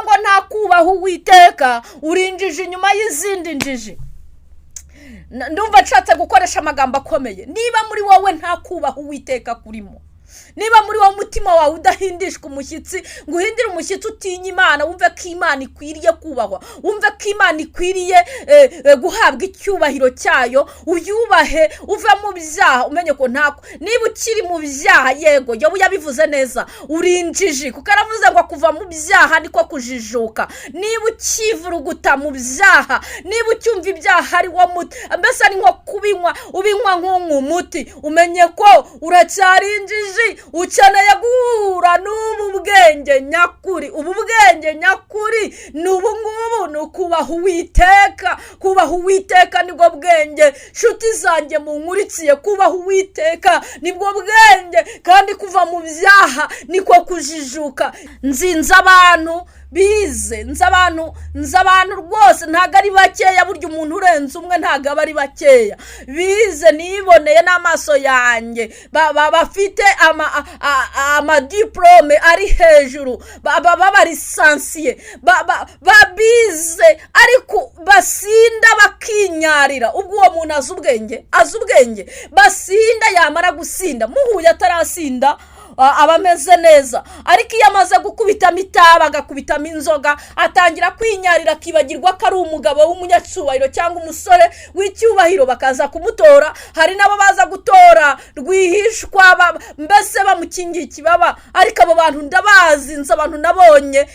ngo nta kubaha Uwiteka, uri injiji inyuma y'izindi njiji. Ndumva nshatse gukoresha amagambo akomeye. Niba muri wowe nta kubaha Uwiteka kurimo, niba muri wowe umutima wawe udahindishwa umushyitsi ngo uhindire umushyitsi utinye Imana, wumve ko Imana ikwiriye kubahwa, wumve ko Imana ikwiriye guhabwa icyubahiro cyayo, uyubahe, uve mu byaha, umenye ko ntako. Niba ukiri mu byaha, yego, Yobu yabivuze neza, uri injiji, kuko aravuze ngo kuva mu byaha niko kujijuka. Niba ukivuruguta mu byaha, niba ucyumva ibyaha ari wo muti, mbese ari nko kubinywa, ubinywa nk'unywa umuti, umenye ko uracyari injiji. Ukeneye guhura n'ubu bwenge nyakuri. Ubu bwenge nyakuri ni ubu ngubu, ni ukubaha Uwiteka. Kubaha Uwiteka nibwo bwenge. Nshuti zanjye munkurikiye, kubaha Uwiteka nibwo bwenge, kandi kuva mu byaha niko kujijuka. Nzinze abantu bize, nzi abantu rwose, ntabwo ari bakeya. Burya umuntu urenze umwe ntabwo aba ari bakeya bize, niboneye n'amaso yanjye, bafite amadiporome ari hejuru, b'abalisansiye, babize, ariko basinda bakinyarira. Ubwo uwo muntu azi ubwenge? Azi ubwenge? Basinda, yamara gusinda, muhuye atarasinda aba ameze neza, ariko iyo amaze gukubitamo itabi, agakubitamo inzoga, atangira kwinyarira, akibagirwa ko ari umugabo w'umunyacyubahiro cyangwa umusore w'icyubahiro, bakaza kumutora. Hari n'abo baza gutora rwihishwa, mbese bamukingiye ikibaba. Ariko abo bantu ndabazi, nzi abantu nabonye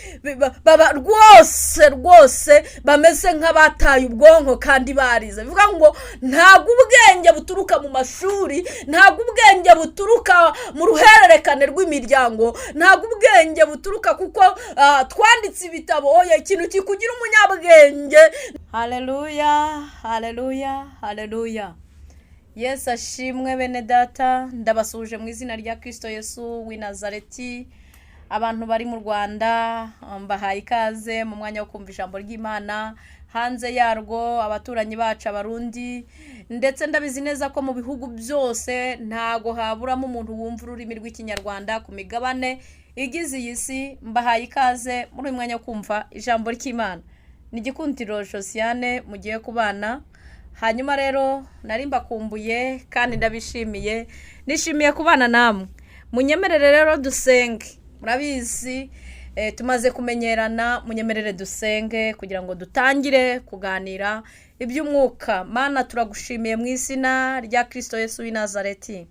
rwose rwose bameze nk'abataye ubwonko kandi barize. Bivuga ngo ntabwo ubwenge buturuka mu mashuri, ntabwo ubwenge buturuka mu ruhererekane rw'imiryango, ntabwo ubwenge buturuka kuko twanditse ibitabo. Oya, ikintu kikugira umunyabwenge. Haleluya, haleluya, haleluya! Yesu ashimwe. Bene data, ndabasuhuje mu izina rya Kirisito Yesu w'i Nazareti. Abantu bari mu Rwanda, mbahaye ikaze mu mwanya wo kumva ijambo ry'Imana. Hanze yarwo, abaturanyi bacu Abarundi, ndetse ndabizi neza ko mu bihugu byose ntago haburamo umuntu wumva ururimi rw'Ikinyarwanda ku migabane igize iyi si, mbahaye ikaze muri uyu mwanya wo kumva ijambo ry'Imana. Ni Gikundiro Josiane mugiye kubana. Hanyuma rero nari mbakumbuye kandi ndabishimiye, nishimiye kubana namwe. Munyemerere rero dusenge. Murabizi, tumaze kumenyerana. Munyemerere dusenge kugira ngo dutangire kuganira iby'umwuka. Mana, turagushimiye mu izina rya Kirisito Yesu w'i Nazareti,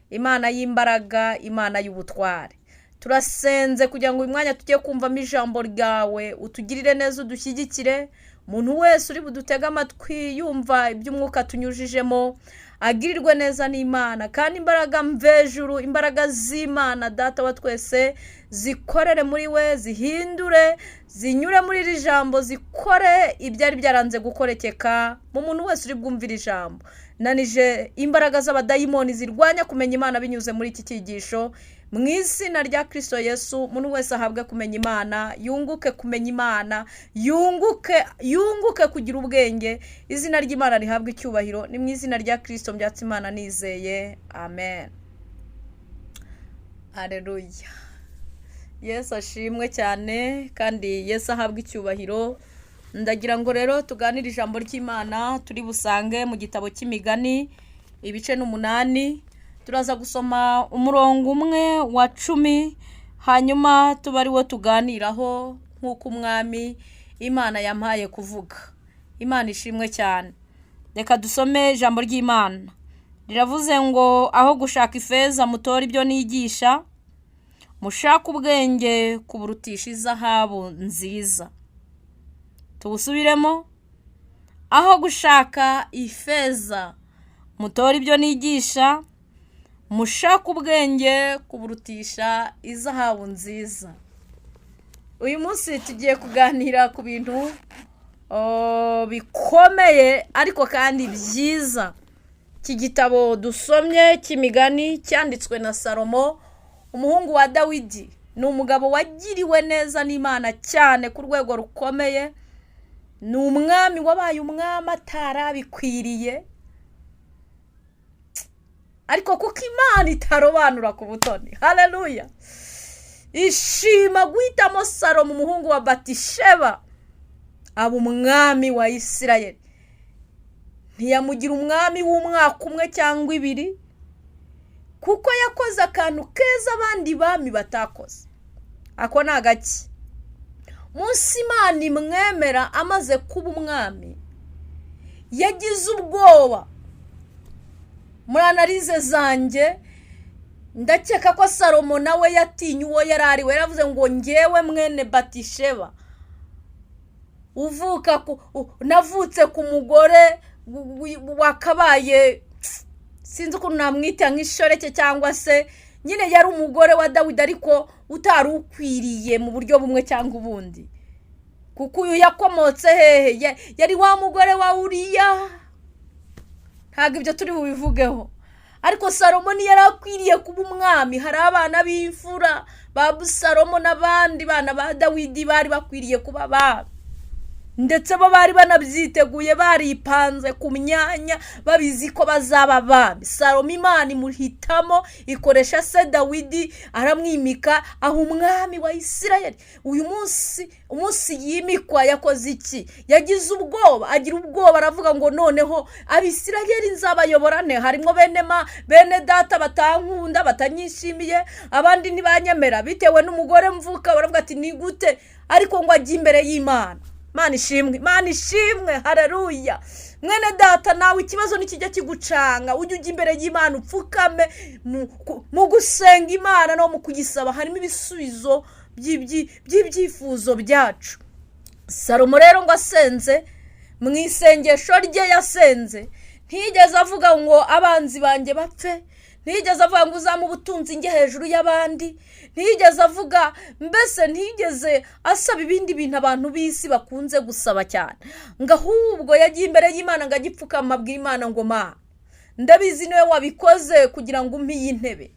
Imana y'imbaraga, Imana y'ubutware. Turasenze kugira ngo uyu mwanya tujye kumvamo ijambo ryawe, utugirire neza, udushyigikire. Umuntu wese uri budutege amatwi yumva iby'umwuka tunyujijemo agirirwe neza n'Imana, kandi imbaraga mvejuru, imbaraga z'Imana Data wa twese, zikorere muri we, zihindure, zinyure muri iri jambo, zikore ibyari byaranze gukorekeka mu muntu wese uri bwumvire ijambo. Nanije imbaraga z'abadayimoni zirwanya kumenya Imana binyuze muri iki cyigisho. Mu izina rya Kirisito Yesu, umuntu wese ahabwe kumenya Imana, yunguke kumenya Imana, yunguke, yunguke kugira ubwenge. Izina ry'Imana rihabwe icyubahiro. Ni mu izina rya Kirisito mbyatsi Imana nizeye, amen. Aleluya! Yesu ashimwe cyane kandi Yesu ahabwe icyubahiro. Ndagira ngo rero tuganire ijambo ry'Imana turi busange mu gitabo cy'Imigani, ibice 8. Turaza gusoma umurongo umwe wa 10, hanyuma tuba ari wo tuganiraho nk'uko Umwami Imana yampaye kuvuga. Imana ishimwe cyane. Reka dusome ijambo ry'Imana. Riravuze ngo: "Aho gushaka ifeza, mutore ibyo nigisha, mushake ubwenge kuburutisha izahabu nziza." Tuwusubiremo: "Aho gushaka ifeza, mutore ibyo nigisha, mushake ubwenge kuburutisha izahabu nziza." Uyu munsi tugiye kuganira ku bintu bikomeye ariko kandi byiza. Iki gitabo dusomye cy'Imigani cyanditswe na Salomo, umuhungu wa Dawidi. Ni umugabo wagiriwe neza n'Imana cyane ku rwego rukomeye. Ni umwami wabaye umwami atarabikwiriye, ariko kuko Imana itarobanura ku butoni. Haleluya! Ishima guhitamo Salomo, umuhungu wa Batisheba, aba umwami wa Isirayeli. Ntiyamugira umwami w'umwaka umwe cyangwa ibiri, kuko yakoze akantu keza abandi bami batakoze. Ako ni agaki? Munsi Imana imwemera amaze kuba umwami, yagize ubwoba. Muri analyse zanjye, ndakeka ko Salomo nawe yatinye uwo yari ari we. Yaravuze ngo: "Ngewe mwene Batisheba uvuka, navutse ku mugore wakabaye, sinzi ukuntu namwita, nk'ishoreke, cyangwa se nyine yari umugore wa Dawidi, ariko utari ukwiriye mu buryo bumwe cyangwa ubundi, kuko uyu yakomotse hehe? Yari wa mugore wa Uriya." Ntabwo ibyo turi bubivugeho, ariko Salomo ntiyari akwiriye kuba umwami. Hari abana b'imfura ba Busalomo n'abandi bana ba Dawidi bari bakwiriye kuba abami, ndetse bo bari banabyiteguye, baripanze ku myanya, babizi ko bazaba abami. Salomo Imana imuhitamo, ikoresha se Dawidi, aramwimika aho umwami wa Isirayeli. Uyu munsi, umunsi yimikwa, yakoze iki? Yagize ubwoba, agira ubwoba, aravuga ngo: "Noneho Abisirayeli nzabayoborane? Harimo bene ma bene data batankunda, batanyishimiye, abandi ntibanyemera bitewe n'umugore mvuka." Baravuga ati: "Ni gute?" Ariko ngo ajye imbere y'Imana. Imana ishimwe, Imana ishimwe, hareruya! Mwene data, nawe ikibazo nikijya kigucanga, ujye ujya imbere y'Imana, upfukame mu gusenga Imana no mu kugisaba. Harimo ibisubizo by'ibyifuzo byacu. Salomo rero ngo asenze, mu isengesho rye yasenze, ntiyigeze avuga ngo abanzi banjye bapfe, ntiyigeze avuga ngo uzamu ubutunzi njye hejuru y'abandi, ntiyigeze avuga, mbese ntiyigeze asaba ibindi bintu abantu b'isi bakunze gusaba cyane, ngo ahubwo yagiye imbere y'Imana, ngo ajye ipfukama, abwira Imana ngo: "Ma, ndabizi niwe wabikoze kugira ngo umpe iyi ntebe,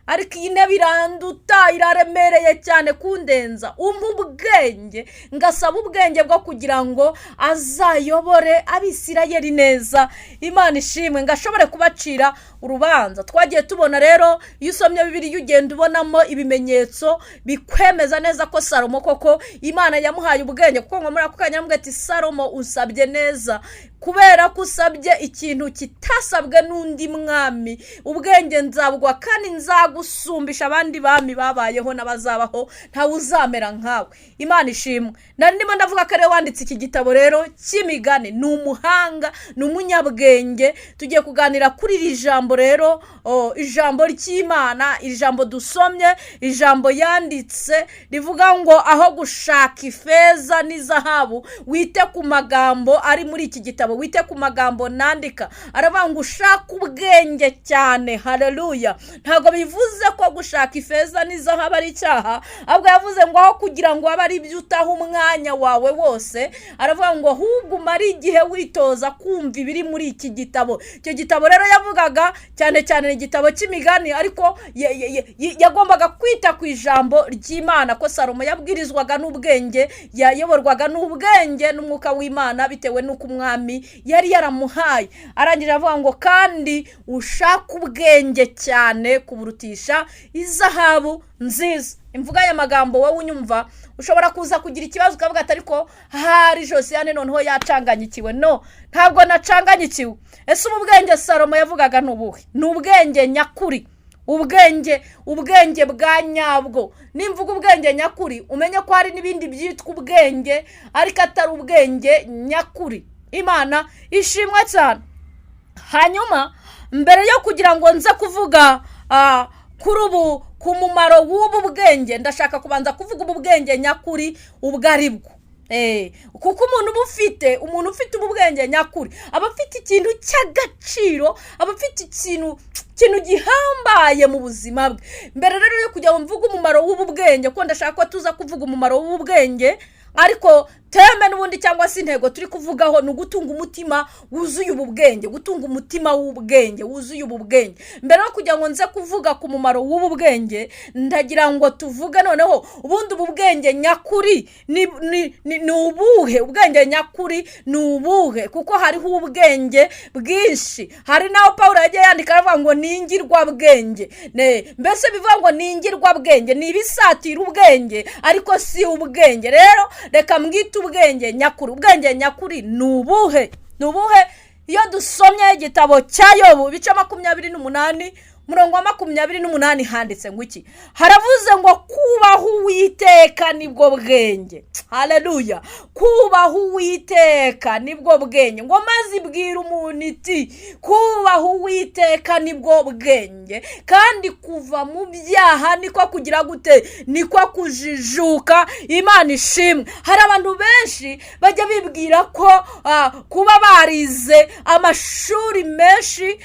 ariko iyi ntebe iranduta, iraremereye cyane kundenza. Umpe ubwenge." Ngasaba ubwenge bwo kugira ngo azayobore Abisirayeli neza, Imana ishimwe, ngo ashobore kubacira urubanza. Twagiye tubona rero, iyo usomye Bibiliya ugenda ubonamo ibimenyetso bikwemeza neza ko Salomo koko Imana yamuhaye ubwenge, kuko ngo muri ako kanya aramubwira ati: "Salomo, usabye neza, kubera ko usabye ikintu kitasabwe n'undi mwami. Ubwenge nzabugwa, kandi nzagusumbisha abandi bami babayeho n'abazabaho, ntawe uzamera nkawe." Imana ishimwe. Nari ndimo ndavuga ko ariwe wanditse iki gitabo rero cy'Imigani. Ni umuhanga, ni umunyabwenge. Tugiye kuganira kuri iri jambo rero, ijambo ry'Imana, ijambo dusomye, ijambo yanditse rivuga ngo aho gushaka ifeza n'izahabu, wite ku magambo ari muri iki gitabo, wite ku magambo nandika. Aravuga ngo ushake ubwenge cyane. Hareruya! Ntabwo bivuze ko gushaka ifeza n'izahabu ari icyaha, ahubwo yavuze ngo aho kugira ngo abe ari ibyo utaha umwanya wawe wose, aravuga ngo ahubwo umare igihe witoza kumva ibiri muri iki gitabo. Icyo gitabo rero yavugaga cyane cyane ni igitabo cy'Imigani, ariko yagombaga kwita ku ijambo ry'Imana, ko Salomo yabwirizwaga n'ubwenge, yayoborwaga n'ubwenge n'umwuka w'Imana, bitewe n'uko umwami yari yaramuhaye. Arangije avuga ngo kandi ushake ubwenge cyane kuburutisha izahabu nziza. Imvuga aya magambo, wowe unyumva ushobora kuza kugira ikibazo, ukavuga ati: "Ariko hari Josiane noneho yacanganyikiwe." No, ntabwo nacanganyikiwe. Ese ubu bwenge Salomo yavugaga ni ubuhe? Ni ubwenge nyakuri, ubwenge bwa nyabwo. Nimvuga ubwenge nyakuri, umenye ko hari n'ibindi byitwa ubwenge ariko atari ubwenge nyakuri. Imana ishimwe cyane. Hanyuma mbere yo kugira ngo nze kuvuga kuri ubu, ku mumaro w'ubu bwenge, ndashaka kubanza kuvuga ubu bwenge nyakuri ubwo ari bwo. Kuko umuntu ufite ubu bwenge nyakuri aba afite ikintu cy'agaciro, aba afite ikintu gihambaye mu buzima bwe. Mbere rero yo kujya ngo mvuge umumaro w'ubu bwenge, kuko ndashaka ko tuza kuvuga umumaro w'ubu bwenge, ariko thème yacu ni ubwenge nyakuri. Thème n'ubundi cyangwa se intego turi kuvugaho ni ugutunga umutima wuzuye ubu bwenge, gutunga umutima w'ubwenge wuzuye ubu bwenge. Mbere yo kugira ngo nze kuvuga ku mumaro w'ubu bwenge, ndagira ngo tuvuge noneho ubundi ubu bwenge nyakuri ni ubuhe? Ubwenge nyakuri ni ubuhe? Kuko hariho ubwenge bwinshi. Hari n'aho Paul yagiye yandika aravuga ngo ni ingirwabwenge. Mbese bivuga ngo ni ingirwabwenge, ni ibisatira ubwenge ariko si ubwenge. Rero reka mwite ubwenge nyakuri. Ubwenge nyakuri ni ubuhe? Ni ubuhe? Iyo dusomye igitabo cya Yobu, ibice 28, umurongo wa 28, handitse ngo iki? Haravuze ngo kubaha Uwiteka nibwo bwenge. Haleluya! Kubaha Uwiteka nibwo bwenge. Ngo maze ibwira umuntu iti: "Kubaha Uwiteka nibwo bwenge, kandi kuva mu byaha niko kugira gute? Niko kujijuka." Imana ishimwe. Hari abantu benshi bajya bibwira ko kuba barize amashuri menshi,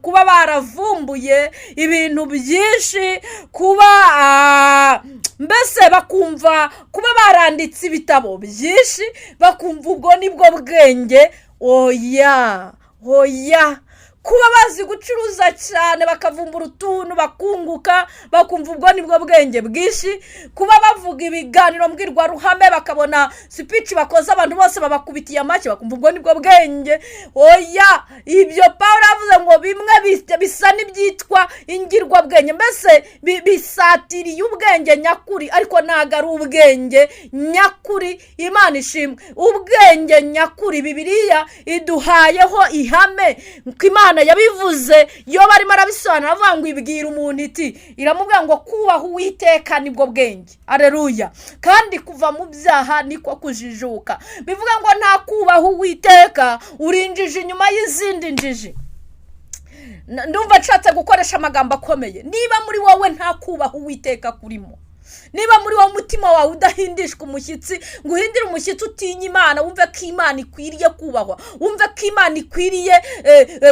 kuba baravumbuye ibintu byinshi, kuba mbese bakumva kuba baranditse ibitabo byinshi, bakumva ubwo nibwo bwenge. Oya, oya. Kuba bazi gucuruza cyane, bakavumbura utuntu bakunguka, bakumva ubwo nibwo bwenge bwinshi. Kuba bavuga ibiganiro mbwirwaruhame, bakabona speech bakoze abantu bose babakubitiye amashyi, bakumva ubwo nibwo bwenge. Oya, ibyo Paul avuze ngo bimwe bisa n'ibyitwa ingirwabwenge, mbese bisatiriye ubwenge nyakuri, ariko ntabwo ari ubwenge nyakuri. Imana ishimwe. Ubwenge nyakuri, Bibiliya iduhayeho ihame ko Imana yabivuze. Iyo barimo arabisobanura avuga ngo ibwira umuntu iti, iramubwira ngo kubaha Uwiteka nibwo bwenge, areruya, kandi kuva mu byaha niko kujijuka. Bivuga ngo nta kubaha Uwiteka, uri injiji inyuma y'izindi njiji. Ndumva nshatse gukoresha amagambo akomeye. Niba muri wowe nta kubaha Uwiteka kurimo, niba muri wowe umutima wawe udahindishwa umushyitsi ngo uhindire umushyitsi, utinye Imana, wumve ko Imana ikwiriye kubahwa, wumve ko Imana ikwiriye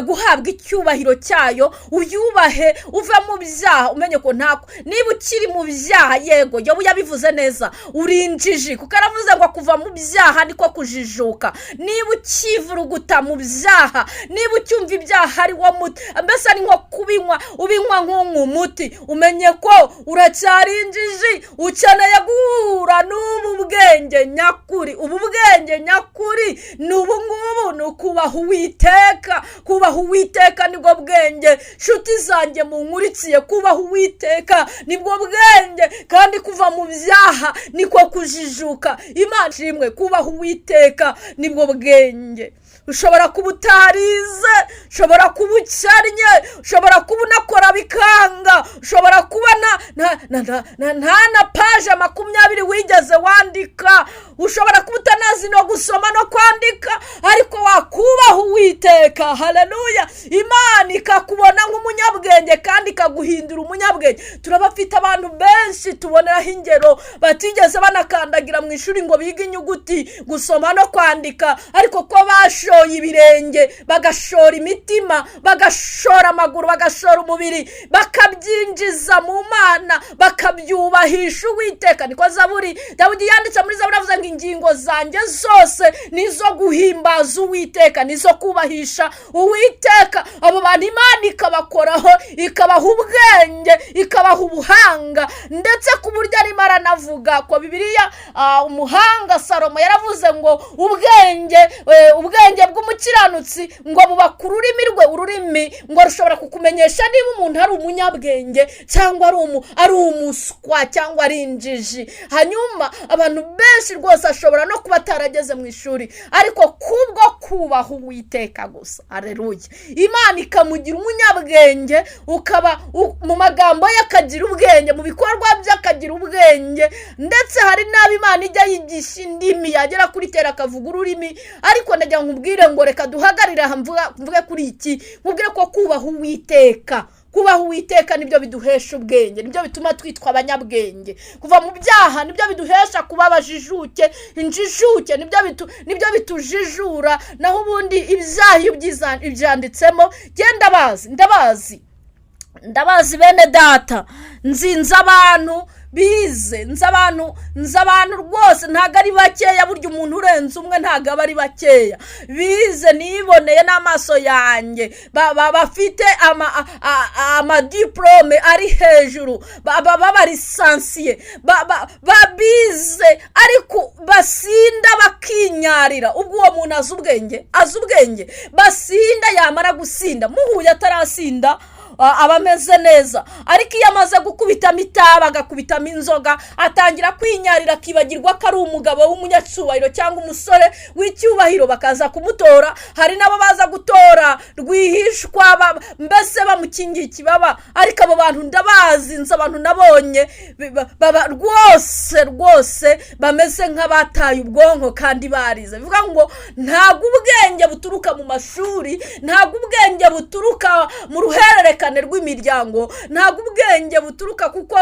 guhabwa icyubahiro cyayo, uyubahe, uve mu byaha, umenye ko ntako niba ukiri mu byaha, yego, Yobu yabivuze neza, uri injiji, kuko aravuze ngo kuva mu byaha niko kujijuka. Niba ukivuruguta mu byaha, niba ucyumva ibyaha ari wo muti, mbese ari nko kubinywa, ubinywa nk'unywa umuti, umenye ko uracyari injiji. Ukeneye guhura n'ubu bwenge nyakuri. Ubu bwenge nyakuri ni ubu ngubu, ni ukubaha Uwiteka. Kubaha Uwiteka nibwo bwenge. Nshuti zanjye munkurikiye, kubaha Uwiteka nibwo bwenge, kandi kuva mu byaha niko kujijuka. Imana ishimwe. Kubaha Uwiteka nibwo bwenge. Ushobora kuba utarize, ushobora kuba ukennye, ushobora kuba unakora bikanga, ushobora kuba nta na page 20 wigeze wandika, ushobora kuba utanazi no gusoma no kwandika, ariko wakubaha Uwiteka, haleluya, Imana ikakubona nk'umunyabwenge kandi ikaguhindura umunyabwenge. Turabafite abantu benshi tuboneraho ingero batigeze banakandagira mu ishuri ngo bige inyuguti, gusoma no kwandika, ariko ko bashoye ibirenge, bagashora imitima, bagashora amaguru, bagashora umubiri, bakabyinjiza mu Mana, bakabyubahisha Uwiteka. Niko Zaburi Dawidi yanditse muri Zaburi, avuze ngo ingingo zanjye zose nizo guhimbaza Uwiteka, nizo kubahisha Uwiteka. Abo bantu Imana ikabakoraho, ikabaha ubwenge, ikabaha ubuhanga, ndetse ku buryo arimo aranavuga ko Bibiliya, umuhanga Salomo yaravuze ngo ubwenge bw'umukiranutsi ngo buba ku rurimi rwe. Ururimi ngo rushobora kukumenyesha niba umuntu ari umunyabwenge cyangwa ari umuswa cyangwa ari injiji. Hanyuma abantu benshi rwose ashobora no kuba atarageze mu ishuri, ariko kubwo kubaha Uwiteka gusa, areruya, Imana ikamugira umunyabwenge, ukaba mu magambo ye akagira ubwenge, mu bikorwa bye akagira ubwenge. Ndetse hari n'abo Imana ijya yigisha indimi, yagera kuri tera akavuga ururimi. Ariko ndagira ngo nkubwire ngo reka duhagarire aha, mvuge kuri iki, nkubwire ko kubaha Uwiteka nibyo biduhesha ubwenge, nibyo bituma twitwa abanyabwenge. Kuva mu byaha nibyo biduhesha kuba abajijuke, injijuke, nibyo bitujijura. Naho ubundi ibyaha iyo ubyanditsemo, genda ndabazi, ndabazi, ndabazi bene data, nzinze abantu Bize, nzi abantu, nzi abantu rwose, ntabwo ari bakeya. Burya umuntu urenze umwe ntabwo aba ari bakeya. Bize, niboneye n'amaso yanjye, bafite amadiporome ari hejuru, b'abalisansiye, babize, ariko basinda bakinyarira. Ubwo uwo muntu azi ubwenge? Azi ubwenge? Basinda, yamara gusinda, muhuye atarasinda aba ameze neza, ariko iyo amaze gukubitamo itabi, agakubitamo inzoga, atangira kwinyarira, akibagirwa ko ari umugabo w'umunyacyubahiro cyangwa umusore w'icyubahiro, bakaza kumutora. Hari n'abo baza gutora rwihishwa, mbese bamukingiye ikibaba. Ariko abo bantu ndabazi, nzi abantu nabonye rwose rwose bameze nk'abataye ubwonko kandi barize. Bivuga ngo ntabwo ubwenge buturuka mu mashuri, ntabwo ubwenge buturuka mu ruhererekane rw'imiryango, ntabwo ubwenge buturuka kuko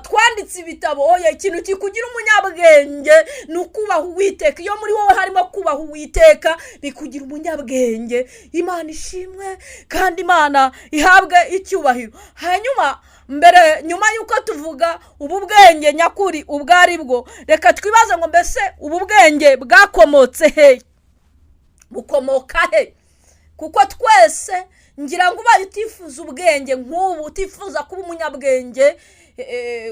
twanditse ibitabo. Oya, ikintu kikugira umunyabwenge ni ukubaha Uwiteka. Iyo muri wowe harimo kubaha Uwiteka, bikugira umunyabwenge. Imana ishimwe kandi Imana ihabwe icyubahiro. Hanyuma mbere, nyuma y'uko tuvuga ubu bwenge nyakuri ubwo ari bwo, reka twibaze ngo: mbese ubu bwenge bwakomotse he? Bukomoka he? Kuko twese, ngira ngo ubaye utifuza ubwenge nk'ubu, utifuza kuba umunyabwenge,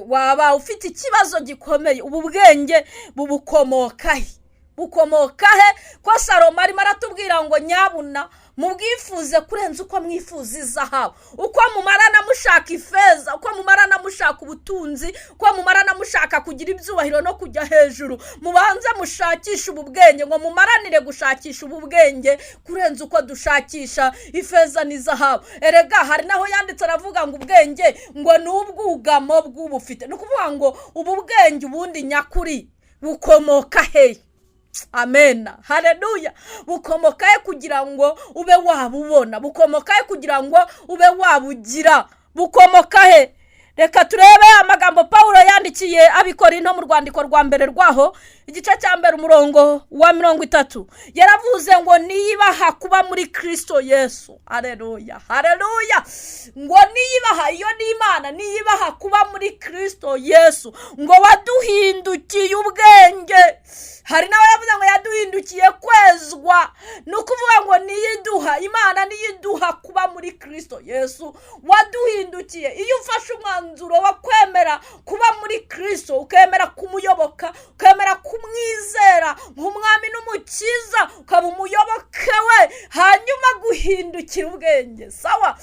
waba ufite ikibazo gikomeye. Ubu bwenge bubukomoka he? Bukomoka he, ko Salomo arimo aratubwira ngo: nyabuna mubwifuze kurenza uko mwifuza izahabu, uko mumarana mushaka ifeza, uko mumarana mushaka ubutunzi, uko mumarana mushaka kugira ibyubahiro no kujya hejuru, mubanze mushakishe ubu bwenge, ngo mumaranire gushakisha ubu bwenge kurenza uko dushakisha ifeza n'izahabu. Erega hari naho yanditse aravuga ngo ubwenge ngo ni ubwugamo bw'ubufite. Ni ukuvuga ngo ubu bwenge ubundi nyakuri bukomoka hehe? Amena, hareruya! Bukomoka he kugira ngo ube wabubona? Bukomoka he kugira ngo ube wabugira? Bukomoka he? Reka turebe amagambo Paul yandikiye Abikorinto mu rwandiko rwa mbere rwaho, igice cya 1, umurongo wa 30. Yaravuze ngo: niyibaha kuba muri Kirisito Yesu. Hareruya, hareruya! Ngo niyibaha, iyo ni Imana, niyibaha kuba muri Kirisito Yesu, ngo waduhindukiye ubwenge. Hari nawe yavuze ngo yaduhindukiye kwezwa. Ni ukuvuga ngo niyiduha, Imana niyiduha kuba muri Kirisito Yesu waduhindukiye. Iyo ufashe umwanzuro wo kwemera kuba muri Kirisito, ukemera kumuyoboka, ukemera kumwizera nk'umwami n'umukiza, ukaba umuyoboke we, hanyuma guhindukira ubwenge. Sawa,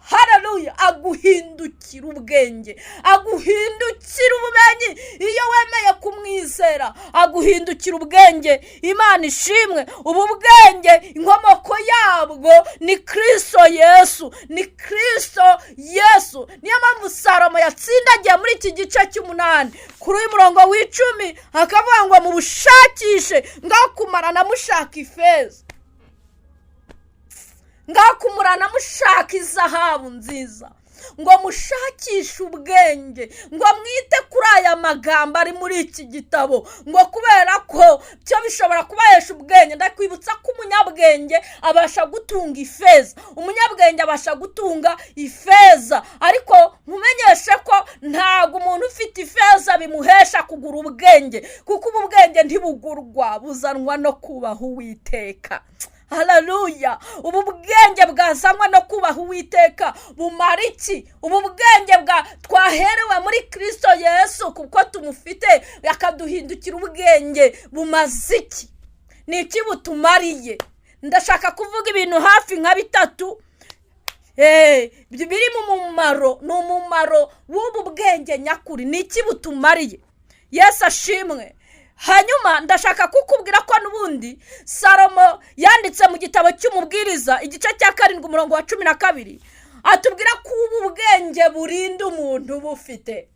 hararuya! Aguhindukira ubwenge, aguhindukira ubumenyi. Iyo wemeye kumwizera, aguhindukira ubwenge. Imana ishimwe! Ubu bwenge inkomoko yabwo ni Kirisito Yesu, ni Kirisito Yesu. Niyo mpamvu Salomo yatsindagiye muri iki gice cy'umunani, kuri uyu murongo w'10, akavuga ngo mubushakishe, ngaho kumarana mushaka ifeza, ngaho kumurana mushaka izahabu nziza, ngo mushakishe ubwenge, ngo mwite kuri aya magambo ari muri iki gitabo, ngo kubera ko byo bishobora kubahesha ubwenge. Ndakwibutsa ko umunyabwenge abasha gutunga ifeza, umunyabwenge abasha gutunga ifeza, ariko nkumenyeshe ko ntabwo umuntu ufite ifeza bimuhesha kugura ubwenge, kuko ubu bwenge ntibugurwa, buzanwa no kubaha Uwiteka. Hararuya! Ubu bwenge bwazanwa no kubaha Uwiteka bumara iki? Ubu bwenge bwa twaherewe muri Kirisito Yesu, kuko tumufite akaduhindukira ubwenge, bumaze iki? Ni iki butumariye? Ndashaka kuvuga ibintu hafi nka bitatu biri mu mumaro, ni umumaro w'ubu bwenge nyakuri. Ni iki butumariye? Yesu ashimwe! Hanyuma ndashaka kukubwira ko n'ubundi Salomo yanditse mu gitabo cy'Umubwiriza, igice cya 7, umurongo wa 12, atubwira ko ubu bwenge burinda umuntu bufite.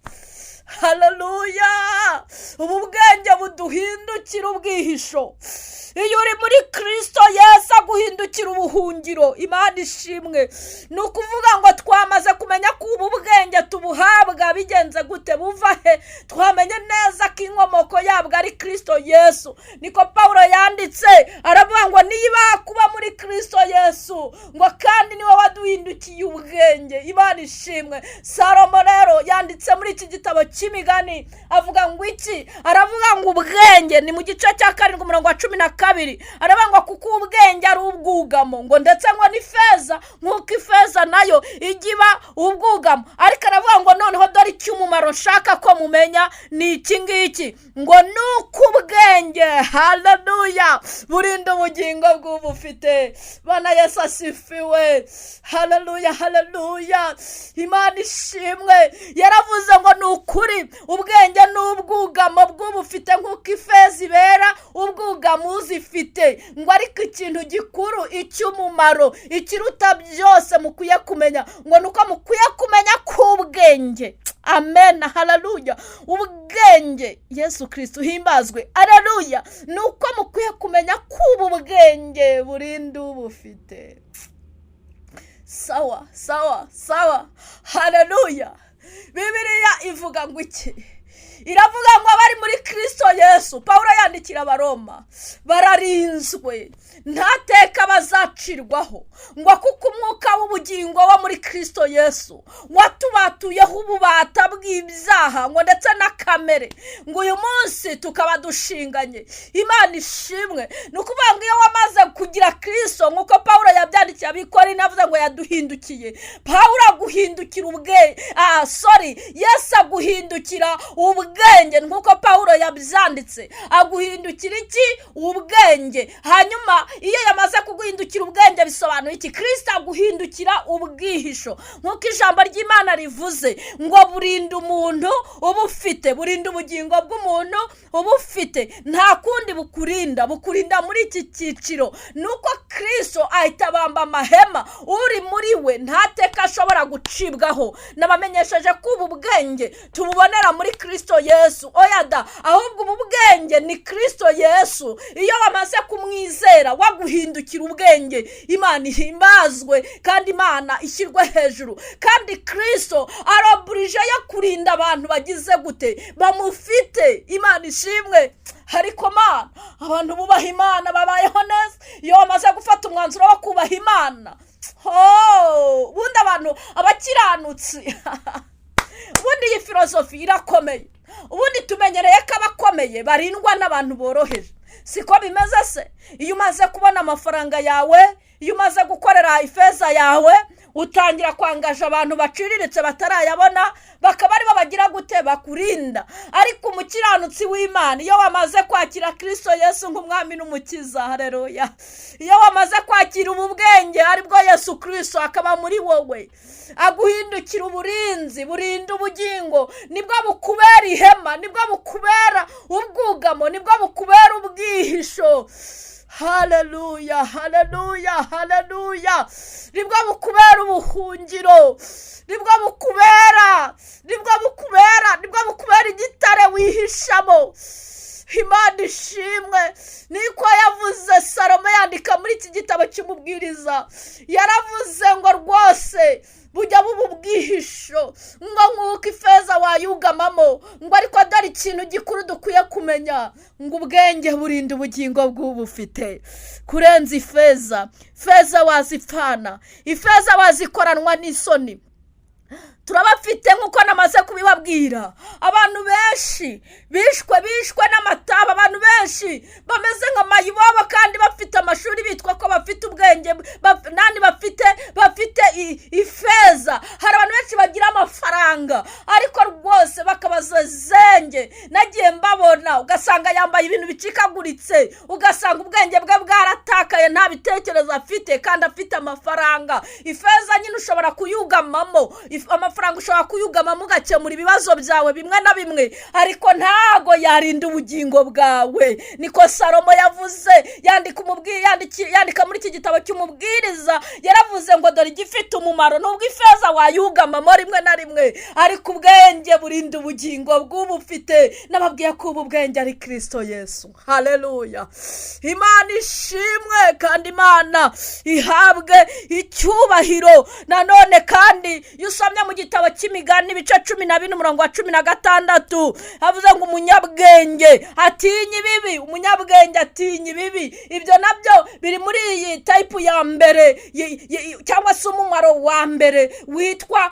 Hararuya! Ubu bwenge buduhindukira ubwihisho. Iyo uri muri Kirisito Yesu, aguhindukira ubuhungiro. Imana ishimwe! Ni ukuvuga ngo twamaze kumenya ko ubu bwenge tubuhabwa bigenze gute? Buva he? Twamenye neza ko inkomoko yabwo ari Kirisito Yesu. Niko Paul yanditse, aravuga ngo niba kuba muri Kirisito Yesu, ngo kandi niwe waduhindukiye ubwenge. Imana ishimwe! Salomo rero yanditse muri iki gitabo. cy'Imigani avuga ngo iki? Aravuga ngo ubwenge ni mu gice cya 7 umurongo wa 12, aravuga ngo kuko ubwenge ari ubwugamo, ngo ndetse ngo ni feza, nk'uko ifeza nayo ijya iba ubwugamo. Ariko aravuga ngo noneho dore icy'umumaro nshaka ko mumenya ni iki ngiki, ngo ni uko ubwenge, haleluya, burinda ubugingo bw'ubufite. Bana Yesu asifiwe, haleluya, haleluya, Imana ishimwe. Yaravuze ngo ni ukuri ubwenge ni ubwugamo bw'ubufite, nk'uko ifeza ibera ubwugamo uzifite. Ngo ariko ikintu gikuru, icy'umumaro, ikiruta byose mukwiye kumenya, ngo ni uko mukwiye kumenya ko ubwenge, amen, haleluya, ubwenge, Yesu Kristo uhimbazwe, haleluya, ni uko mukwiye kumenya ko ubu bwenge burinda ubufite. Sawa sawa sawa, haleluya. Bibiliya ivuga ngo iki? Iravuga ngo abari muri Kristo Yesu, Pawulo yandikira Abaroma, bararinzwe, nta teka bazacirwaho, ngo kuko umwuka w'ubugingo wo muri Kristo Yesu watubatuyeho ububata bw'ibyaha, ngo ndetse na kamere, ngo uyu munsi tukaba dushinganye. Imana ishimwe. Ni ukuvuga ngo iyo wamaze kugira Kristo, nk'uko Pawulo yabyandikiye Abikorinto, avuze ngo yaduhindukiye. Pawulo aguhindukira ubwenge, Yesu aguhindukira ubwenge, nk'uko Pawulo yabyanditse, aguhindukira iki? Ubwenge. Hanyuma iyo yamaze kuguhindukira ubwenge bisobanuye iki? Kristo aguhindukira ubwihisho, nk'uko ijambo ry'Imana rivuze ngo burinda umuntu ubufite, burinda ubugingo bw'umuntu ubufite. Nta kundi bukurinda, bukurinda muri iki cyiciro. Ni uko Kristo ahita abamba amahema, uri muri we nta teka ashobora gucibwaho. Nabamenyesheje ko ubu bwenge tububonera muri Kristo Yesu. Oya da, ahubwo ubu bwenge ni Kristo Yesu. Iyo wamaze kumwizera waguhindukira ubwenge. Imana ihimbazwe kandi Imana ishyirwe hejuru. Kandi Kristo aroburije yo kurinda abantu bagize gute? Bamufite. Imana ishimwe. Ariko Mana, abantu bubaha Imana babayeho neza. Iyo bamaze gufata umwanzuro wo kubaha Imana, ubundi abantu abakiranutsi, ubundi iyi filozofi irakomeye. Ubundi tumenyereye ko abakomeye barindwa n'abantu boroheje, siko bimeze se? Iyo umaze kubona amafaranga yawe, iyo umaze gukorera ifeza yawe, utangira kwangaje abantu baciriritse batarayabona, bakaba aribo bagira gute? Bakurinda. Ariko umukiranutsi w'Imana, iyo wamaze kwakira Kristo Yesu nk'umwami n'umukiza, haleluya, iyo wamaze kwakira ubu bwenge aribwo Yesu Kristo akaba muri wowe, aguhindukira uburinzi burinda ubugingo. Nibwo bukubera ihema, nibwo bukubera ubwugamo, nibwo bukubera ubwihisho. Haleluya, haleluya, haleluya. Nibwo bukubera ubuhungiro, nibwo bukubera, nibwo bukubera, nibwo bukubera igitare wihishamo. Imana ishimwe. Niko yavuze Salomo yandika muri iki gitabo cy'umubwiriza, yaravuze ngo rwose bujya buba ubwihisho, ngo nk'uko ifeza wayugamamo, ngo ariko dore ikintu gikuru dukwiye kumenya, ngo ubwenge burinda ubugingo bw'ubufite kurenza ifeza. Feza wazipfana, ifeza wazikoranwa n'isoni. Turabafite nk'uko namaze kubibabwira, abantu benshi bishwe n'amataba, abantu benshi bameze nka mayibobo kandi bafite amashuri, bitwa ko bafite ubwenge, nandi bafite ifeza. Hari abantu benshi bagira amafaranga ariko rwose bakabaza zenge. Nagiye mbabona, ugasanga yambaye ibintu bicikaguritse, ugasanga ubwenge bwe bwaratakaye, nta bitekerezo afite kandi afite amafaranga. Ifeza nyine ushobora kuyugamamo, amafaranga ushobora kuyugamamo ugakemura ibibazo byawe bimwe na bimwe, ariko ntago yarinda ubugingo bwawe. Niko Salomo yavuze, yandika muri iki gitabo cy'umubwiriza, yaravuze ngo dore igifite umumaro, nubwo ifeza wayugamamo rimwe na rimwe, ariko ubwenge burinda ubugingo bw'ubufite. Nababwiye ko ubu bwenge ari Kristo Yesu. Haleluya, Imana ishimwe kandi Imana ihabwe icyubahiro. Nanone kandi iyo usomye mu gitabo cy'Imigani ibice 14 umurongo wa 16, havuze ngo umunyabwenge atinya ibibi. Ibibi, umunyabwenge atinya ibibi. Ibyo nabyo biri muri iyi type ya mbere, cyangwa se umumaro wa mbere witwa,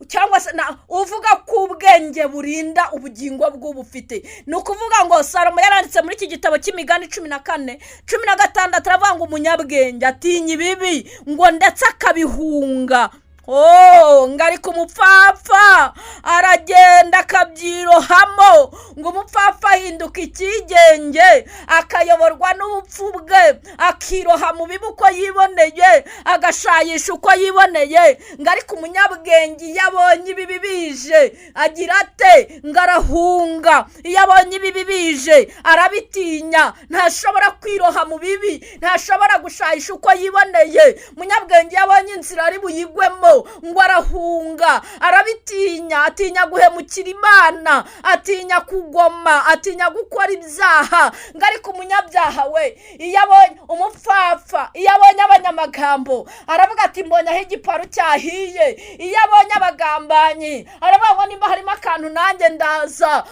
cyangwa se uvuga ko ubwenge burinda ubugingo bw'ubufite. Ni ukuvuga ngo Salomo yaranditse muri iki gitabo cy'Imigani 14:16, aravuga ngo umunyabwenge atinya ibibi, ngo ndetse akabihunga. Oh, ngo ariko umupfapfa aragenda akabyirohamo. Ngo umupfapfa ahinduka ikigenge, akayoborwa n'ubupfu bwe, akiroha mu bibi uko yiboneye, agashayisha uko yiboneye. Ngo ariko umunyabwenge iyo abonye ibibi bije agira ate? Ngo arahunga. Iyo abonye ibibi bije arabitinya, ntashobora kwiroha mu bibi, ntashobora gushayisha uko yiboneye. Umunyabwenge iyo abonye inzira ari buyigwemo, ngo arahunga, arabitinya, atinya guhemukira Imana, atinya kugoma, atinya gukora ibyaha. Ngo ariko umunyabyaha we, iyo abonye umupfapfa, iyo abonye abanyamagambo, aravuga ati: "Mbonye aho igiparu cyahiye." Iyo abonye abagambanyi, aravuga ngo: "Nimba harimo akantu nanjye ndaza."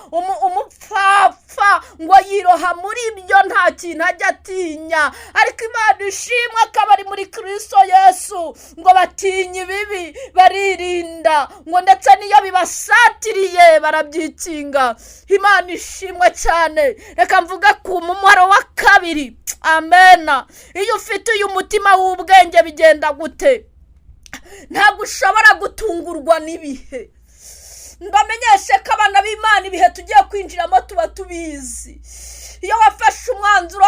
Umupfapfa ngo yiroha muri byo, nta kintu ajya atinya. Ariko Imana ishimwe akaba ari muri Kirisito Yesu, ngo batinya ibibi, baririnda, ngo ndetse n'iyo bibasatiriye barabyikinga. Imana ishimwe cyane. Reka mvuge ku mumaro wa kabiri. Amena. Iyo ufite uyu mutima w'ubwenge bigenda gute? Ntabwo ushobora gutungurwa n'ibihe. Mbamenyeshe ko abana b'Imana, ibihe tugiye kwinjiramo tuba tubizi. Iyo wafashe umwanzuro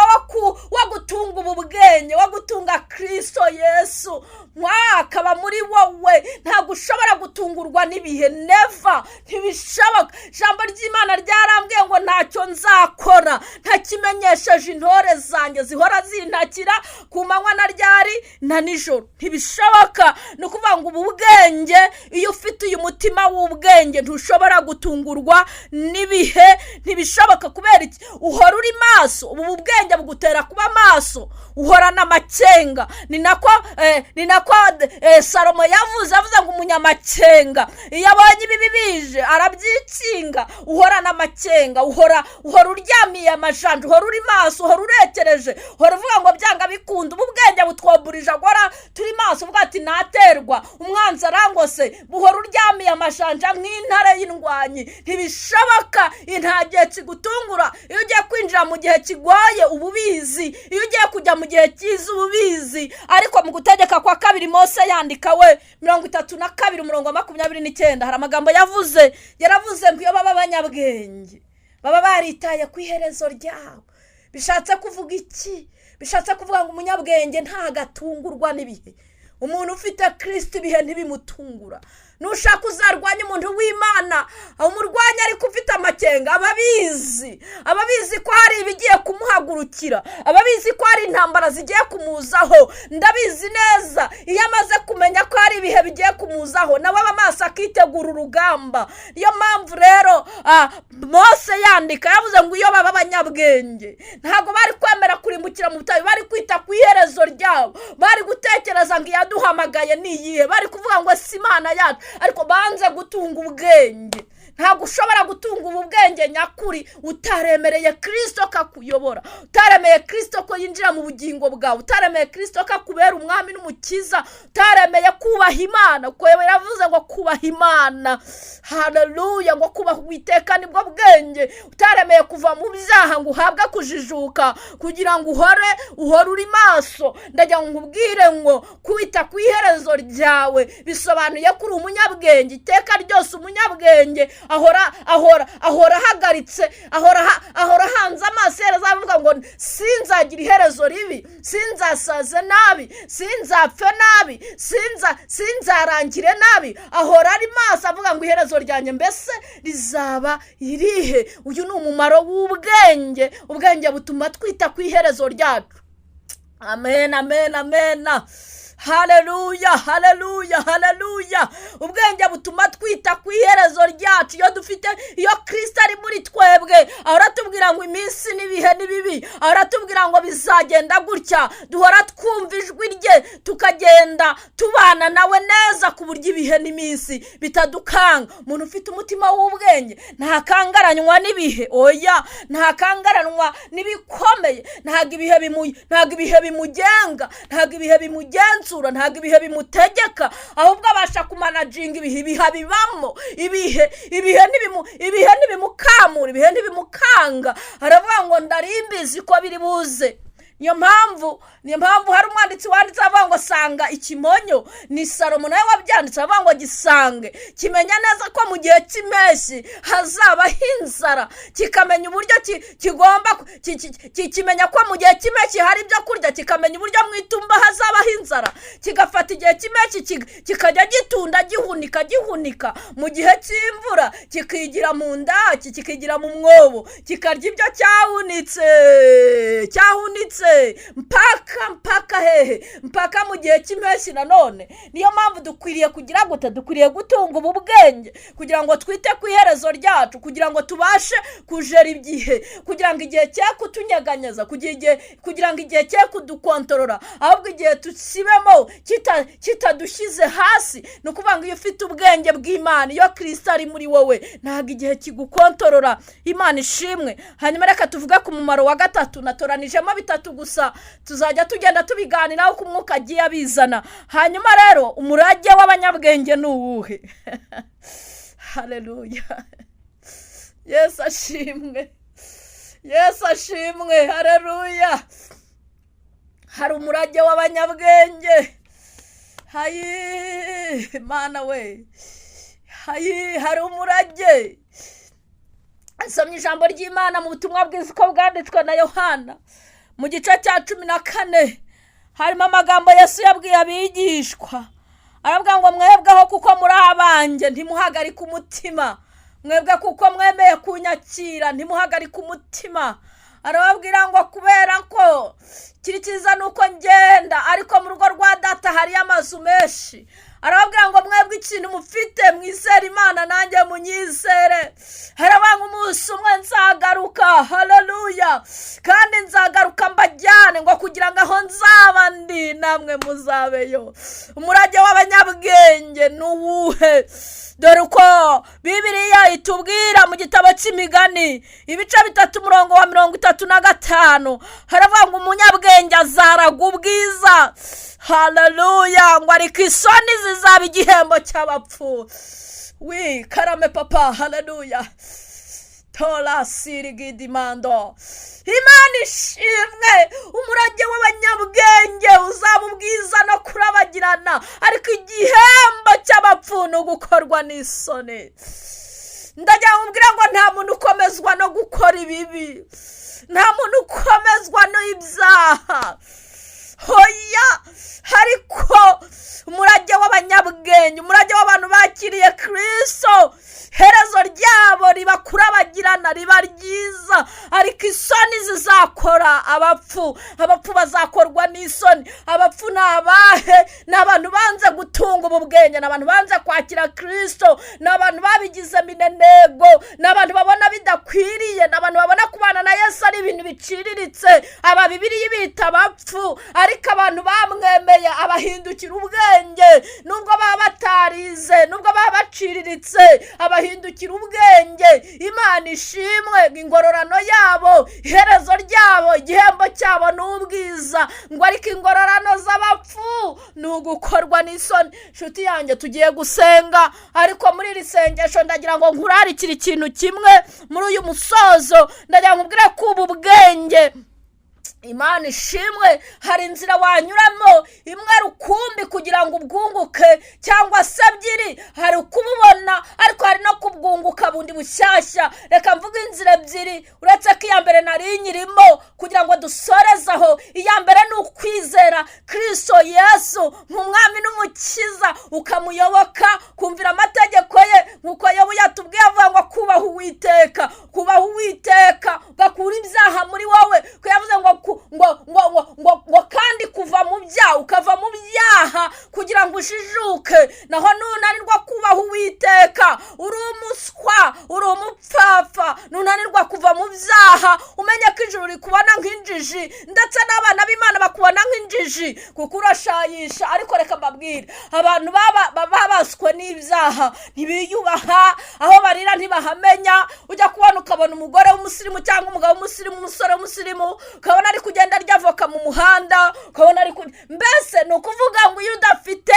wo gutunga ubu bwenge, wo gutunga Kirisito Yesu, mwakaba muri wowe, ntabwo ushobora gutungurwa n'ibihe. Never, ntibishoboka. Ijambo ry'Imana ryarambwiye ngo ntacyo nzakora ntakimenyesheje intore zanjye zihora zintakira ku manywa na ryari na nijoro. Ntibishoboka. Ni ukuvuga ngo ubu bwenge, iyo ufite uyu mutima w'ubwenge, ntushobora gutungurwa n'ibihe, ntibishoboka. Kubera iki? Uhora uri maso. Ubu bwenge bugutera kuba maso, uhorana amakenga. Ni nako Salomo yavuze ngo umunyamakenga iyo abonye ibibi bije arabyikinga. Uhorana amakenga, uhora uryamiye amajanja, uhora uri maso, uhora urekereje, uhora uvuga ngo byanga bikunda. Ubu bwenge butwoburije agora turi maso, uvuga ati: "Naterwa, umwanzi arangose." Buhora uryamiye amajanja nk'intare y'indwanyi. Ntibishoboka, nta gihe kigutungura. Iyo ugiye kwinjira mu gihe kigoye uba ubizi, iyo ugiye kujya mu gihe cyiza uba ubizi. Ariko mu Gutegeka kwa Kabiri, Mose yandika we 32 umurongo wa 29, hari amagambo yavuze. Yaravuze ngo iyo baba abanyabwenge baba baritaye ku iherezo ryabo. Bishatse kuvuga iki? Bishatse kuvuga ngo umunyabwenge ntagatungurwa n'ibihe. Umuntu ufite Kirisiti, ibihe ntibimutungura. Nushaka uzarwanya umuntu w'Imana, umurwanya, ariko ufite amakenga aba abizi ko hari ibigiye kumuhagurukira, aba abizi ko hari intambara zigiye kumuzaho. Ndabizi neza, iyo amaze kumenya ko hari ibihe bigiye kumuzaho, nawe aba amaso akitegura urugamba. Niyo mpamvu rero Mose yandika yavuze ngo iyo baba abanyabwenge ntabwo bari kwemera kurimbukira mu butayu, bari kwita ku iherezo ryabo, bari gutekereza ngo iyaduhamagaye ni iyihe, bari kuvuga ngo si Imana yacu. Ariko banze gutunga ubwenge. Ntabwo ushobora gutunga ubu bwenge nyakuri utaremereye Kirisito kakuyobora, utaremeye Kirisito ko yinjira mu bugingo bwawe, utaremeye Kirisito ko akubera umwami n'umukiza, utaremeye kubaha Imana. Kuko yaravuze ngo kubaha Imana, haleluya, ngo kubaha Uwiteka nibwo bwenge. Utaremeye kuva mu byaha ngo uhabwe kujijuka kugira ngo uhore uri maso. Ndagira ngo nkubwire ngo kwita ku iherezo ryawe bisobanuye ko uri umunyabwenge iteka ryose. Umunyabwenge ahora ahagaritse, ahora ahanze amaso iherezo, avuga ngo sinzagira iherezo ribi, sinzasaze nabi, sinzapfe nabi, sinzarangire nabi. Ahora ari maso, avuga ngo iherezo ryanjye mbese rizaba irihe? Uyu ni umumaro w'ubwenge. Ubwenge butuma twita ku iherezo ryacu. Amen, amen, amen. Haleluya, haleluya, haleluya. Ubwenge butuma twita ku iherezo ryacu. Iyo dufite, iyo Kristo ari muri twebwe, ahora atubwira ngo iminsi n'ibihe ni bibi, ahora atubwira ngo bizagenda gutya. Duhora twumva ijwi rye, tukagenda tubana nawe neza ku buryo ibihe n'iminsi bitadukanga. Umuntu ufite umutima w'ubwenge ntakangaranywa n'ibihe, oya, ntakangaranwa n'ibikomeye. Ntabwo ibihe bimugenga, ntabwo ibihe bimugenzura, ntabwo ibihe bimutegeka, ahubwo abasha kumanajinga ibihe. Ibihe bibamo, ibihe ntibimukamura, ibihe ntibimukanga. Aravuga ngo ndarimbizi ko biri buze. Niyo mpamvu hari umwanditsi wanditse avuga ngo sanga ikimonyo, ni Salomo nawe wabyanditse avuga ngo gisange, kimenya neza ko mu gihe cy'impeshyi hazabaho inzara, kikamenya uburyo kigomba, kimenya ko mu gihe cy'impeshyi hari ibyo kurya, kikamenya uburyo mu itumba hazabaho inzara, kigafata igihe cy'impeshyi kikajya gitunda gihunika gihunika, mu gihe cy'imvura kikigira mu ndaki, kikigira mu mwobo, kikarya ibyo cyahunitse mpaka hehe, mpaka mu gihe cy'impeshyi nanone. Niyo mpamvu dukwiriye kugira gute? Dukwiriye gutunga ubu bwenge kugira ngo twite ku iherezo ryacu, kugira ngo tubashe kujera igihe, kugira ngo igihe cye kutunyeganyeza, kugira ngo igihe cye kudukontorora, ahubwo igihe tukibemo kitadushyize hasi. Ni ukuvuga ngo iyo ufite ubwenge bw'Imana, iyo Kristo ari muri wowe, ntabwo igihe kigukontorora. Imana ishimwe. Hanyuma reka tuvuge ku mumaro wa gatatu. Natoranijemo bitatu gusa, tuzajya tugenda tubiganiraho uko umwuka agiye abizana. Hanyuma rero umurage w'abanyabwenge ni uwuhe? Haleluya, Yesu ashimwe, Yesu ashimwe, haleluya. Hari umurage w'abanyabwenge. Hayi Mana we, hayi, hari umurage. Asomye ijambo ry'Imana mu butumwa bwiza uko bwanditswe na Yohana mu gice cya 14, harimo amagambo Yesu yabwiye abigishwa. Aravuga ngo mwebweho kuko muri abanjye ntimuhagarike umutima, mwebwe kuko mwemeye kunyakira ntimuhagarike umutima. Arababwira ngo kubera ko kiri cyiza nuko ngenda, ariko mu rugo rwa data hari amazu menshi. Arababwira ngo mwebwe ikintu mufite mwizere Imana nanjye munyizere. Haravuga ngo umunsi umwe nzagaruka, haleluya, kandi nzagaruka mbajyane, ngo kugira ngo aho nzaba ndi namwe muzabeyo. Umurage w'abanyabwenge ni uwuhe? Dore uko Bibiliya itubwira mu gitabo cy'Imigani ibice 3 umurongo wa 35, haravuga ngo umunyabwenge azaraga ubwiza, haleluya, ngo ariko isoni zizaba igihembo cy'abapfu. Wi karame papa, haleluya. Tora sirigidimando. Imana ishimwe. Umurage w'abanyabwenge uzaba ubwiza no kurabagirana, ariko igihembo cy'abapfu ni ugukorwa n'isoni. Ndagira ngo mbwira ngo nta muntu ukomezwa no gukora ibibi, nta muntu ukomezwa n'ibyaha. Hoya, ariko umurage w'abanyabwenge, umurage w'abantu bakiriye Kristo, herezo ryabo riba kurabagirana, riba ryiza, ariko isoni zizakora abapfu. Abapfu bazakorwa n'isoni. Abapfu ni abahe? Ni abantu banze gutunga ubu bwenge, ni abantu banze kwakira Kristo, ni abantu babigize minenego, ni abantu babona bidakwiriye, ni abantu babona kubana na Yesu ari ibintu biciriritse. Aba Bibiliya bita abapfu, ariko abantu bamwemeye abahindukira ubwenge, nubwo baba batarize, nubwo baba baciriritse, abahindukira ubwenge. Imana ishimwe. Ingororano yabo, iherezo ryabo, igihembo cyabo ni ubwiza, ngo ariko ingororano z'abapfu ni ugukorwa n'isoni. Nshuti yanjye, tugiye gusenga, ariko muri iri sengesho ndagira ngo nkurarikire ikintu kimwe muri uyu musozo. Ndagira ngo ubwire ko ubu bwenge, Imana ishimwe, hari inzira wanyuramo imwe rukumbi kugira ngo ubwunguke, cyangwa se ebyiri. Hari ukububona, ariko hari no kubwunguka bundi bushyashya. Reka mvuge inzira ebyiri, uretse ko iya mbere nari nyirimo kugira ngo dusoreze aho. Iya mbere ni ukwizera Kristo Yesu nk'umwami n'umukiza, ukamuyoboka, kumvira amategeko ye, nk'uko Yobu yatubwiye avuga ngo kubaha Uwiteka, kubaha Uwiteka ugakura ibyaha muri wowe. Ko yavuze ngo ngo ngo ngo ngo ngo kandi kuva mu byaha, ukava mu byaha ujijuke. Naho nunanirwa kubaha Uwiteka, uri umuswa, uri umupfapfa. Nunanirwa kuva mu byaha, umenye ko ijuru rikubona nk'injiji, ndetse n'abana b'Imana bakubona nk'injiji, kuko urashayisha. Ariko reka mbabwire, abantu babaswe n'ibyaha ntibiyubaha, aho barira ntibahamenya. Ujya kubona ukabona umugore w'umusirimu cyangwa umugabo w'umusirimu, umusore w'umusirimu, ukabona ari kugenda arya avoka mu muhanda, ukabona ari mbese ni ukuvuga ngo iyo udafite,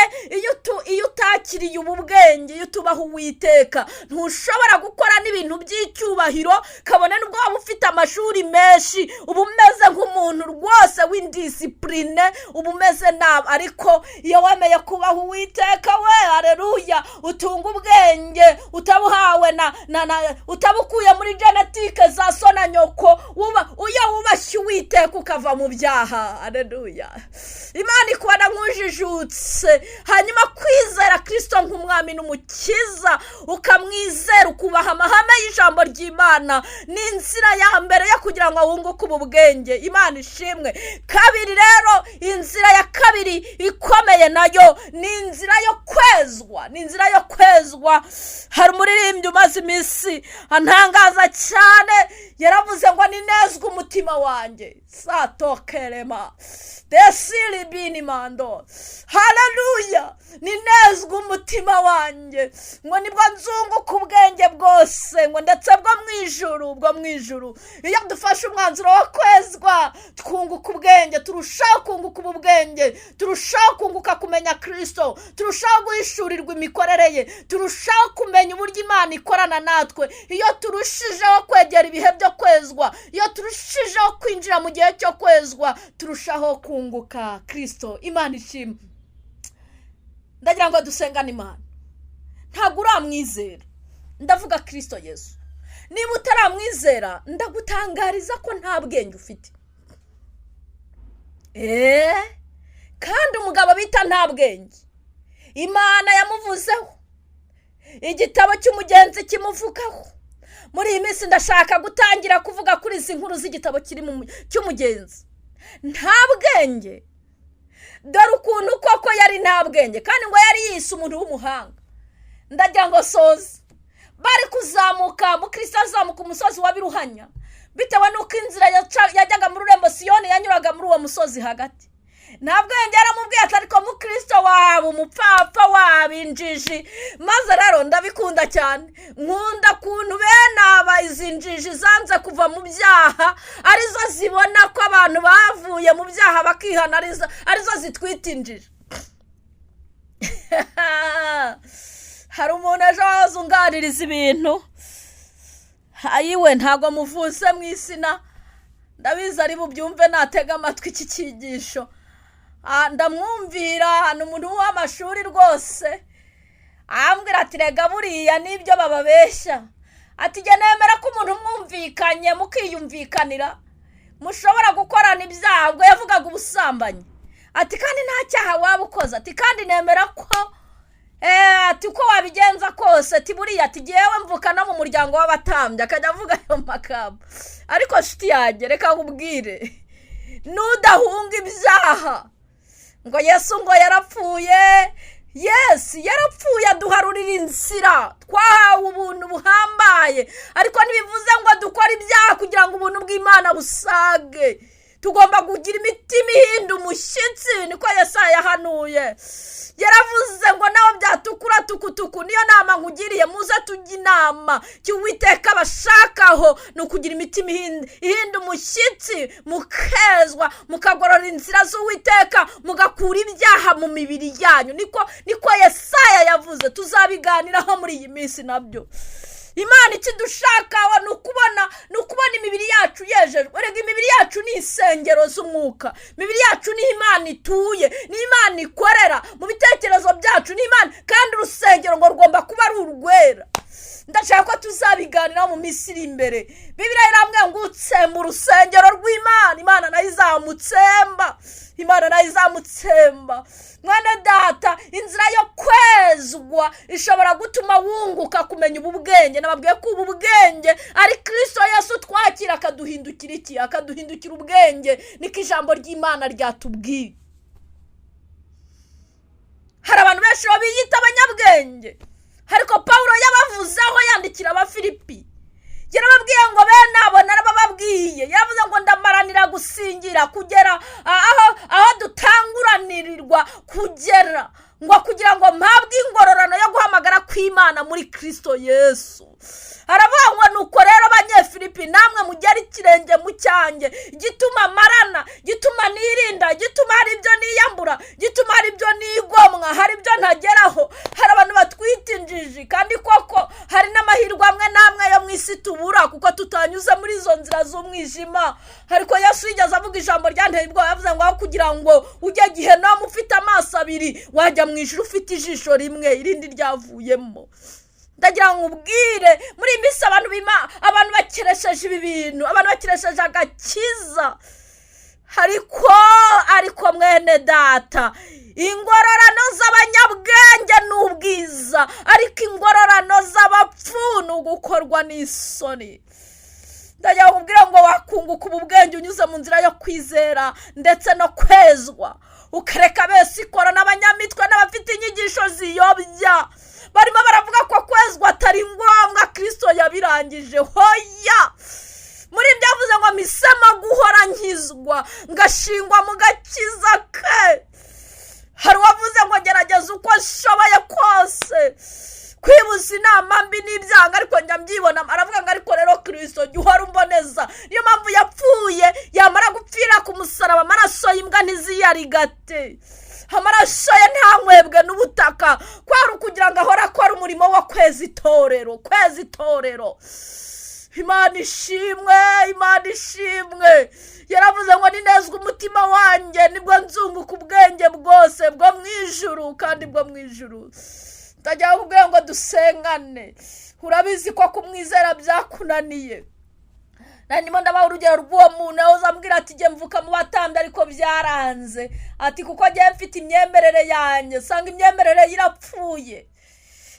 iyo utakiriye ubu bwenge, iyo utubaha Uwiteka, ntushobora gukora n'ibintu by'icyubahiro, kabone n'ubwo waba ufite amashuri menshi, uba umeze nk'umuntu rwose w'indisipurine, uba umeze nabi. Ariko iyo wemeye kubaha Uwiteka we, hareruya, utunga ubwenge utabuhawe na utabukuye muri genetike za so na nyoko. Iyo wubashye Uwiteka ukava mu byaha, hareruya, Imana ikubona nk'ujijutse. Hanyuma kwizera Kirisito nk'umwami n'umukiza, ukamwizera, ukubaha amahame y'ijambo ry'Imana, ni inzira ya mbere yo kugira ngo wunguke ubu bwenge. Imana ishimwe. Kabiri rero, inzira ya kabiri ikomeye nayo ni inzira yo kwezwa, ni inzira yo kwezwa. Hari umuririmbyi umaze iminsi antangaza cyane, yaravuze ngo ninezwe umutima wanjye, satokerema desiribini mando, haleluya, ninezwe umutima wanjye, ngo nibwo nzunguka ubwenge bwose, ngo ndetse bwo mu ijuru, bwo mu ijuru. Iyo dufashe umwanzuro wo kwezwa, twunguka ubwenge, turushaho kunguka ubu bwenge, turushaho kunguka kumenya Kirisito, turushaho guhishurirwa imikorere ye, turushaho kumenya uburyo Imana ikorana natwe. Iyo turushijeho kwegera ibihe byo kwezwa, iyo turushijeho kwinjira mu gihe cyo kwezwa, turushaho kunguka Kirisito. Imana ishimwe. Ndagira ngo dusengane Imana. Ntabwo uramwizera, ndavuga Kirisito Yesu. Niba utaramwizera, ndagutangariza ko nta bwenge ufite. Kandi umugabo bita nta bwenge, Imana yamuvuzeho, igitabo cy'umugenzi kimuvugaho. Muri iyi minsi ndashaka gutangira kuvuga kuri izi nkuru z'igitabo cy'umugenzi. Nta bwenge, dore ukuntu koko yari nta bwenge, kandi ngo yari yise umuntu w'umuhanga. Ndagira ngo soze bari kuzamuka, mukristo azamuka umusozi wa Biruhanya, bitewe n'uko inzira yajyaga muri urembo Siyoni yanyuraga muri uwo musozi hagati. Nta bwenge yaramubwiye ati ariko mukristo waba umupfapfa, waba injiji. Maze rero ndabikunda cyane, nkunda ukuntu bene aba izi njiji zanze kuva mu byaha arizo zibona ko abantu bavuye mu byaha bakihana, arizo zitwita injiji. Hari umuntu ejo waza unganiriza ibintu, ayiwe ntabwo muvuze mu isina, ndabizi ari bubyumve natega amatwi iki cyigisho. Ndamwumvira, ni umuntu w'amashuri rwose, ambwira ati rega buriya nibyo bababeshya, ati jye nemera ko umuntu mwumvikanye mukiyumvikanira mushobora gukorana ibyaha. Ubwo yavugaga ubusambanyi, ati kandi nta cyaha waba ukoze, ati kandi nemera ko ati uko wabigenza kose, ati buriya ati jyewe mvuka no mu muryango w'abatambyi, akajya avuga ayo magambo. Ariko nshuti yanjye, reka nkubwire, nudahunga ibyaha, ngo Yesu ngo yarapfuye, Yesu yarapfuye aduharurira inzira, twahawe ubuntu buhambaye, ariko ntibivuze ngo dukore ibyaha kugira ngo ubuntu bw'Imana busage. Tugomba kugira imitima ihinda umushyitsi, niko Yesaya yahanuye. Yaravuze ngo nawe byatukura tukutuku, niyo nama nkugiriye, muze tujye inama. Icyo Uwiteka abashakaho ni ukugira imitima ihinda umushyitsi, mukezwa, mukagorora inzira z'Uwiteka, mugakura ibyaha mu mibiri yanyu. Niko Yesaya yavuze. Tuzabiganiraho muri iyi minsi nabyo. Imana ikidushakaho ni ukubona imibiri yacu yejejwe. Erega imibiri yacu ni insengero z'umwuka, imibiri yacu ni Imana ituye, ni Imana ikorera mu bitekerezo byacu, ni Imana. Kandi urusengero ngo rugomba kuba ari urwera. Ndashaka ko tuzabiganiraho mu minsi iri imbere. Bibiliya irambwira ngo utsemba urusengero rw'Imana, Imana nayo izamutsemba, Imana nayo izamutsemba. Mwana data, inzira yo kwezwa ishobora gutuma wunguka kumenya ubu bwenge. Nababwiye ko ubu bwenge ari Kirisito Yesu twakira akaduhindukira iki? Akaduhindukira ubwenge. Niko ijambo ry'Imana ryatubwiye. Hari abantu benshi biyita abanyabwenge, ariko Pawulo yabavuzeho yandikira Abafilipi. Yarababwiye ngo bene abo narabababwiye. Yaravuze ngo ndamaranira gusingira kugera aho dutanguranirirwa kugera, ngo kugira ngo mpabwe ingororano yo guhamagara kw'Imana muri Kirisito Yesu. Aravuga ngo nuko rero Banyefilipi, namwe mugere ikirenge mu cyanjye. Gituma marana, gituma nirinda, gituma hari ibyo niyambura, gituma hari ibyo nigomwa, hari ibyo ntageraho. Hari abantu batwita injiji, kandi koko hari n'amahirwe amwe n'amwe yo mu isi tubura kuko tutanyuze muri izo nzira z'umwijima. Ariko Yesu yigeze avuga ijambo ryanteye ubwoba. Yavuze ngo aho kugira ngo ujye Gihenomu ufite amaso abiri, wajya mu ijuru ufite ijisho rimwe, irindi ryavuyemo. Ndagira ngo ubwire, muri iyi minsi abantu bima, abantu bakeresheje ibi bintu, abantu bakeresheje agakiza. Ariko mwene data, ingororano z'abanyabwenge ni ubwiza, ariko ingororano z'abapfu ni ugukorwa n'isoni. Ndagira ngo ubwire ngo wakunguka ubu bwenge unyuze mu nzira yo kwizera ndetse no kwezwa, ukareka besikora n'abanyamitwe n'abafite inyigisho ziyobya barimo baravuga ko kwezwa atari ngombwa, Kirisito yabirangije. Hoya, muri ibyo yavuze ngo mpisemo guhora nkizwa, ngashingwa mu gakiza ke. Hari uwavuze ngo gerageza uko nshoboye kose kwibuza inama mbi n'ibyanga, ariko njya mbyibona. Aravuga ngo ariko rero Kirisito jya uhora umboneza. Niyo mpamvu yapfuye, yamara gupfira ku musaraba, amaraso y'imbwa ntiziyarigate, amaraso ye ntanywebwe n'ubutaka, kwari ukugira ngo ahore akora umurimo wo kweza itorero, kweza itorero. Imana ishimwe, Imana ishimwe. Yaravuze ngo ninezwe umutima wanjye, nibwo nzunguka ubwenge bwose bwo mu ijuru kandi bwo mu ijuru. Ndagira kubwira ngo dusengane. Urabizi ko kumwizera byakunaniye. Ndimo ndabaha urugero rw'uwo muntu yahoze ambwira ati jye mvuka mu batambyi ariko byaranze, ati kuko ngiye mfite imyemerere yanjye, usanga imyemerere ye irapfuye.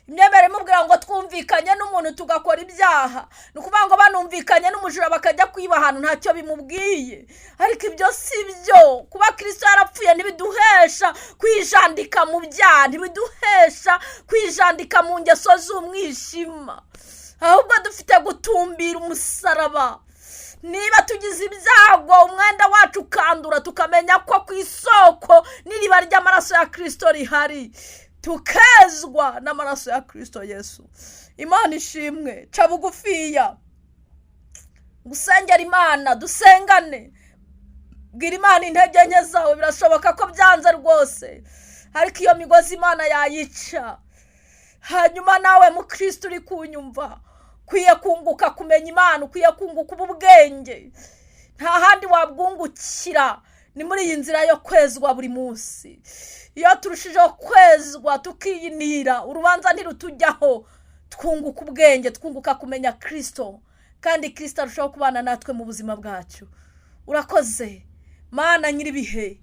Imyemerere imubwira ngo twumvikanye n'umuntu tugakora ibyaha, ni ukuvuga ngo banumvikanye n'umujura bakajya kwiba ahantu ntacyo bimubwiye. Ariko ibyo si byo. Kuba Kirisito yarapfuye ntibiduhesha kwijandika mu byaha, ntibiduhesha kwijandika mu ngeso z'umwijima, ahubwo dufite gutumbira umusaraba. Niba tugize ibyago umwenda wacu ukandura, tukamenya ko ku isoko n'iriba ry'amaraso ya Kirisito rihari, tukezwa n'amaraso ya Kirisito Yesu. Imana ishimwe. Ca bugufiya gusengera Imana, dusengane. Bwira Imana intege nke zawe. Birashoboka ko byanze rwose, ariko iyo migozi Imana yayica. Hanyuma nawe mukristo uri kunyumva, ukwiye kunguka kumenya Imana, ukwiye kunguka ubu bwenge. Nta handi wabwungukira, ni muri iyi nzira yo kwezwa buri munsi. Iyo turushijeho kwezwa tukiyinira, urubanza ntirutujyaho, twunguka ubwenge, twunguka kumenya Kirisito, kandi Kirisito arushaho kubana natwe mu buzima bwacu. Urakoze Mana nyir'ibihe,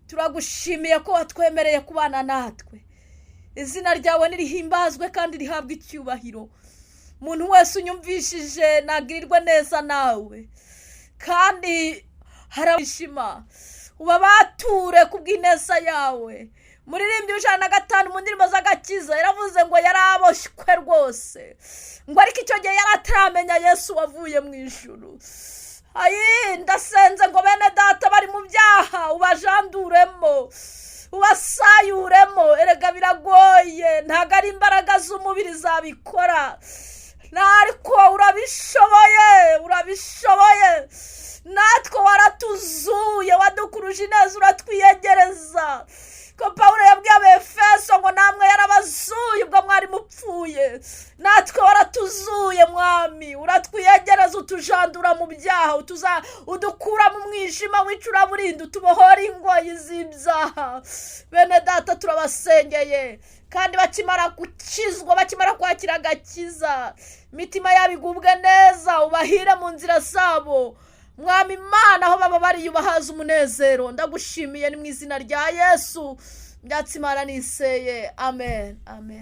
turagushimiye ko watwemereye kubana natwe. Izina ryawe nirihimbazwe kandi rihabwe icyubahiro. Umuntu wese unyumvishije nagirirwe neza nawe, kandi harabishima ubabature ku bw'ineza yawe. Muririmbyi 105 mu ndirimbo z'agakiza yaravuze ngo yaraboshywe rwose, ngo ariko icyo gihe yari ataramenya Yesu wavuye mu ijuru. Ayi, ndasenze ngo bene data bari mu byaha ubajanduremo, ubasayuremo. Erega biragoye, ntabwo ari imbaraga z'umubiri zabikora, ariko urabishoboye, urabishoboye. Natwe waratuzuye, wadukuruje ineza, uratwiyegereza. Ko Pawulo yabwiye Abefeso ngo namwe yarabazuye ubwo mwari mupfuye, natwe waratuzuye Mwami, uratwiyegereza, utujandura mu byaha, udukura mu mwijima w'icuraburindi, utubohora ingoyi z'ibyaha. Bene data turabasengeye, kandi bakimara gukizwa, bakimara kwakira agakiza, imitima yabo igubwe neza, ubahire mu nzira zabo. Mwami Imana, aho baba bari ubahaza umunezero. Ndagushimiye, ni mu izina rya Yesu. Byatsi Imana niseye. Amen, amen.